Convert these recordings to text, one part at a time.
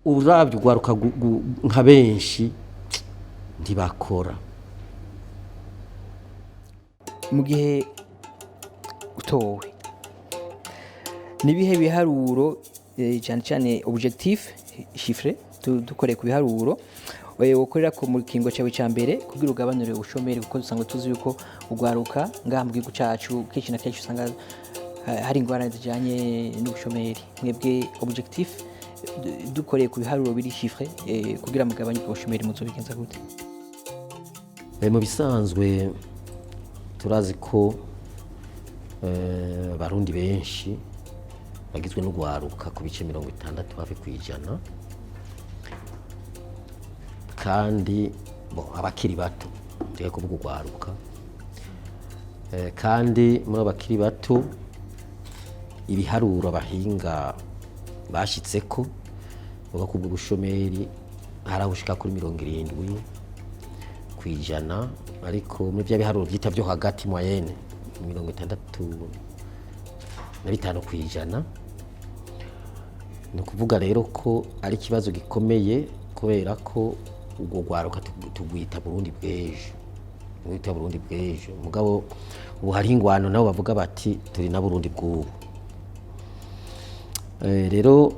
Uravye urwaruka nka benshi ntibakora. Mu gihe utowe, nibihe biharuro, cyane cyane objectif chiffré, dukoreye ku biharuro, wokorera ko mu kingo cyawe cya mbere kugira ugabanure ubushomeri? Kuko dusanzwe tuzi yuko ugwaruka ngaha mu gihugu cyacu kenshi na kenshi usanga hari ingorane zijyanye n'ubushomeri. Mwebwe objectif, dukoreye ku biharuro biri chiffré, kugira mugabanye ubwo bushomeri, muzobigenza gute? Mu bisanzwe turazi ko abarundi benshi bagizwe n'ugwaruka ku bice 60 hafi kw'ijana, kandi bo abakiri bato, ndeke kuvuga ugwaruka. Kandi muri abo bakiri bato, ibiharuro abahinga bashitseko bavuga ko ubwo bushomeri hari aho ushika kuri 70%, ariko muri bya biharuro byita byo hagati, moyenne, 65%. Ni ukuvuga rero ko ari ikibazo gikomeye, kubera ko ubwo rwaruka tugwita Burundi bw'ejo, tugwita Burundi bw'ejo. Mugabo ubu hariho ingwano, nabo bavuga bati turi na Burundi bw'ubu. Rero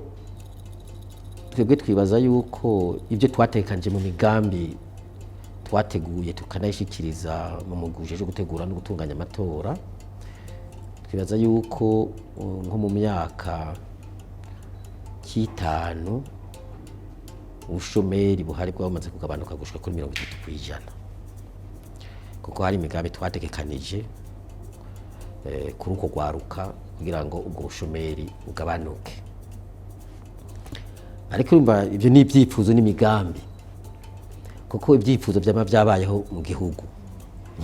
twebwe twibaza yuko ibyo twatekanje mu migambi twateguye, tukanayishikiriza mu mugwi ujejwe gutegura no gutunganya amatora, twibaza yuko nko mu myaka k'itanu ubushomeri buhari bwaba bumaze kugabanuka gushika kuri 30%, kuko hari imigambi twategekanije kuri uko rwaruka kugira ngo ubwo bushomeri bugabanuke. Ariko urumva, ibyo ni ibyifuzo n'imigambi, kuko ibyifuzo byama byabayeho mu gihugu,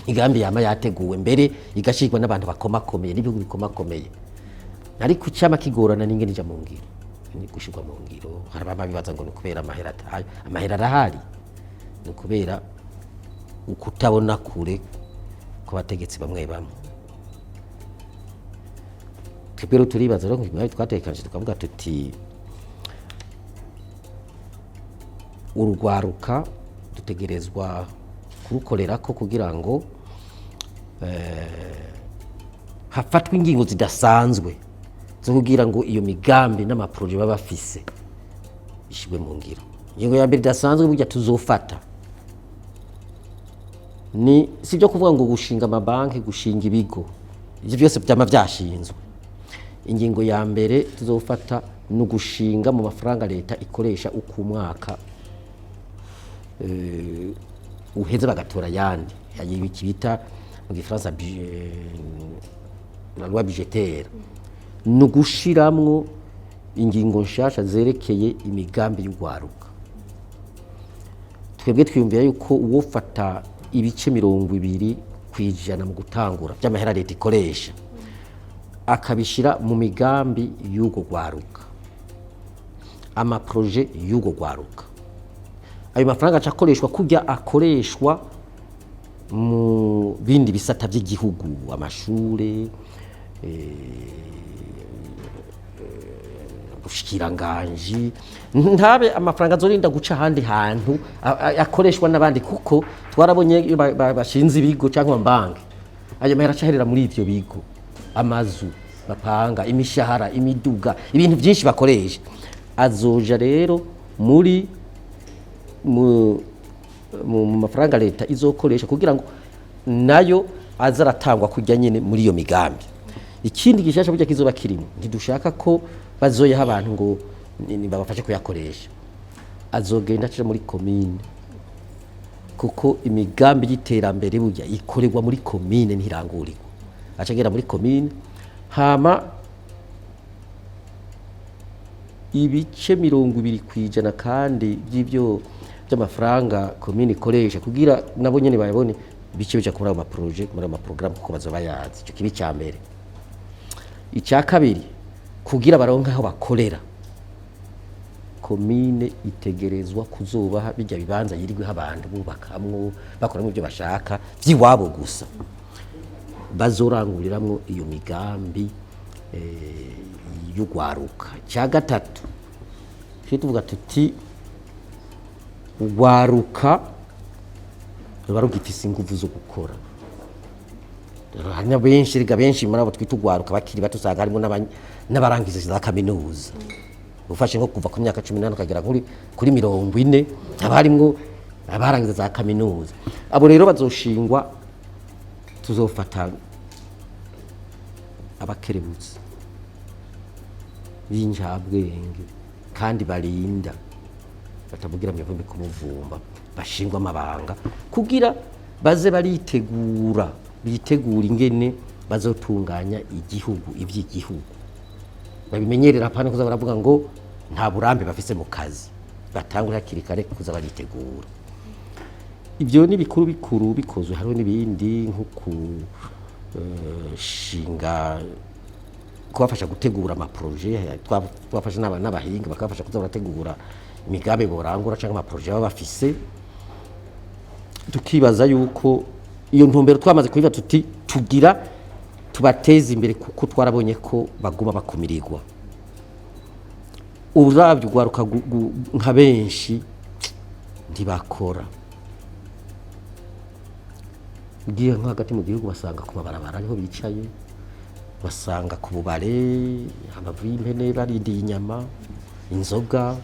imigambi yama yateguwe mbere igashirwa n'abantu bakomakomeye n'ibihugu bikomakomeye, ariko cyama kigorana n'ingene ija mu ngiro, ni gushirwa mu ngiro. Hari abama bibaza ngo ni ukubera amahera atayo. Amahera arahari, ni ukubera ukutabona kure kw'abategetsi bamwe bamwe. Twebwe rero turibaza rero ngo twatekanije, tukavuga tuti urugwaruka dutegerezwa kurukorerako kugira ngo hafatwe ingingo zidasanzwe zo kugira ngo iyo migambi n'amaproje baba bafise ishyirwe mu ngiro. Ingingo ya mbere idasanzwe burya tuzofata ni si ibyo kuvuga ngo gushinga amabanki, gushinga ibigo, ibyo byose byama byashinzwe. Ingingo ya mbere tuzofata ni ugushinga mu mafaranga leta ikoresha uko umwaka uheze bagatora ayandi, iki bita mu gifaransa la loi budgétaire, ni ugushiramwo ingingo nshasha zerekeye imigambi y'urwaruka. Twebwe twiyumvira yuko uwofata ibice 20% mu gutangura by'amahera leta ikoresha, akabishyira mu migambi y'urwo rwaruka, amaproje y'urwo rwaruka, ayo mafaranga aca akoreshwa kujya akoreshwa mu bindi bisata by'igihugu, amashure, ubushikiranganji, ntabe amafaranga azorinda guca ahandi hantu, akoreshwa n'abandi, kuko twarabonye iyo bashinze ibigo cyangwa amabanki, ayo mahera acaherera muri ivyo bigo, amazu bapanga, imishahara, imiduga, ibintu byinshi bakoresha. Azoja rero muri mu mafaranga leta izokoresha, kugira ngo nayo aza aratangwa kujya nyine muri iyo migambi. Ikindi gishasha burya kizoba kirimo, ntidushaka ko bazoyaha abantu ngo babafashe kuyakoresha. Azogenda aca muri komine, kuko imigambi y'iterambere burya ikorerwa muri komine, ntirangurirwa. Aca agera muri komine, hama ibice 20% kandi by'ibyo by'amafaranga komine ikoresha, kugira nabo nyene bayabone, bice bija kuri ayo maproje, muri ayo maporogaramu, kuko bazoba bayazi. Ico kibi cya mbere. Icya kabiri, kugira baronke aho bakorera, komine itegerezwa kuzobaha bijya bibanza yirigweho abantu bubakamwo, bakoramwo ibyo bashaka by'iwabo gusa, bazoranguriramwo iyo migambi y'ugwaruka. Cya gatatu, Tujye tuvuga tuti urwaruka ruba rugifise inguvu zo gukora. Rero hari na benshi, erega benshi muri abo twita urwaruka bakiri bato usanga harimo n'abarangiza za kaminuza. Ufashe nko kuva ku myaka 18 ukagera kuri 40, haba harimwo abarangiza za kaminuza. Abo rero bazoshingwa, tuzofata abakerebutsi b'injabwenge kandi barinda batavugira mu ivumbi kumuvumba, bashingwa amabanga kugira baze baritegura, bitegura ingene bazotunganya igihugu, iby'igihugu babimenyerera, apana kuza baravuga ngo nta burambe bafise mu kazi. Batangure hakiri kare kuza baritegura. Ibyo ni bikuru bikuru bikozwe. Hariho n'ibindi nko kushinga, kubafasha gutegura ama projets. Twafasha n'abahinga bakabafasha kuza barategura imigambi borangura cyangwa ama projets baba bafise. Tukibaza yuko iyo ntumbero twamaze kuyiva, tuti tugira tubateze imbere, kuko twarabonye ko baguma bakumirirwa. Uravye urwaruka nka benshi ntibakora. Ugiye nko hagati mu gihugu, basanga ku mabarabara ariho bicaye, basanga ku bubare amavu y'impene barindiye inyama, inzoga.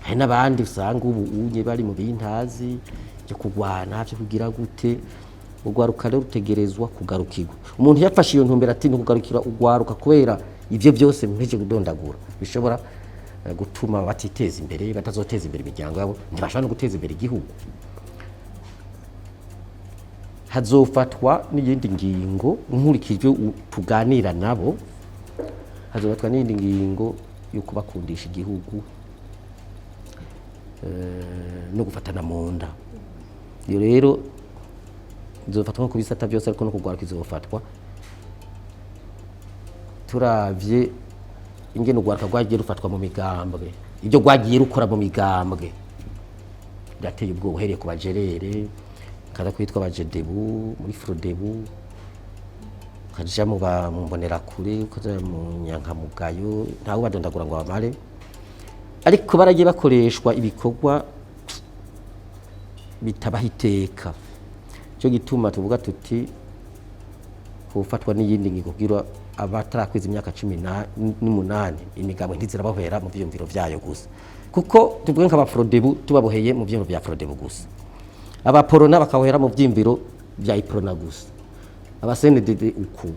Hari n'abandi usanga ubu unye bari mu bintazi byo kurwana, byo kugira gute. Urwaruka rero rutegerezwa kugarukirwa. Umuntu yafashe iyo ntumbero ati ni kugarukira urwaruka, kubera ivyo byose mpeje kudondagura bishobora gutuma batiteza imbere, batazoteza imbere imiryango yabo, ntibashobora no guteza imbere igihugu. Hazofatwa n'iyindi ngingo nkurikije tuganira nabo, hazofatwa n'iyindi ngingo yo kubakundisha igihugu no gufatana mu nda. Iyo rero izofatwa nko ku bisata byose, ariko no kugwaruka izofatwa. Turavye ingene urwaruka rwagiye rufatwa mu migambwe, ibyo rwagiye rukora mu migambwe birateye ubwoba, uhereye ku bajerere, kaza kwitwa abajedebu muri frodebu, ukaja mu mu mbonerakure, ukaja mu nyankamugayo, ntawe badondagura ngo bamare, ariko baragiye bakoreshwa ibikorwa bitabaha iteka. Cyo gituma tuvuga tuti kufatwa n'iyindi ngingo kugira abatarakwiza imyaka 18 imigambwe ntizirababohera mu vyiyumviro vyayo gusa, kuko tuvuge nk'abafrodebu tubaboheye mu vyiyumviro vya frodebu gusa, abaporona bakabohera mu vyiyumviro vya iprona gusa, abasenedede uko,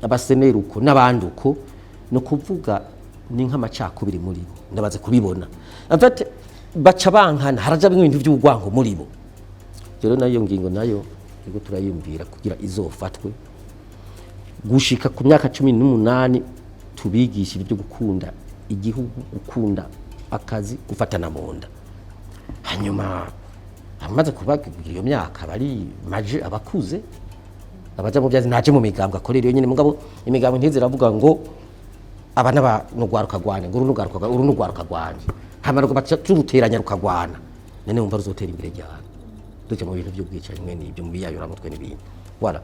abaseneri uko, n'abandi uko, ni ukuvuga ni nk'amacakubiri muri bo. Ndabaze kubibona. En fait, baca bankana, haraja bimwe ibintu by'urwango muri bo. Rero nayo ngingo nayo turiko turayumvira kugira izofatwe gushika ku myaka 18, tubigisha ibyo gukunda igihugu, gukunda akazi, gufatana mu nda. Hanyuma amaze kubagira iyo myaka bari maje, abakuze, abaja mu byazi, ntaje mu migambwe akorera iyo nyene. Mugabo imigambwe ntiziravuga ngo aba naba nugwaruka rwanje, ngo uru nugwaruka, uru nugwaruka rwanje, hama rugabaca turuteranya rukagwana. None wumva ruzotera imbere ryane duca mu bintu by'ubwicanyi mwe n'ibyo mu biyayuramutwe n'ibindi? Voilà.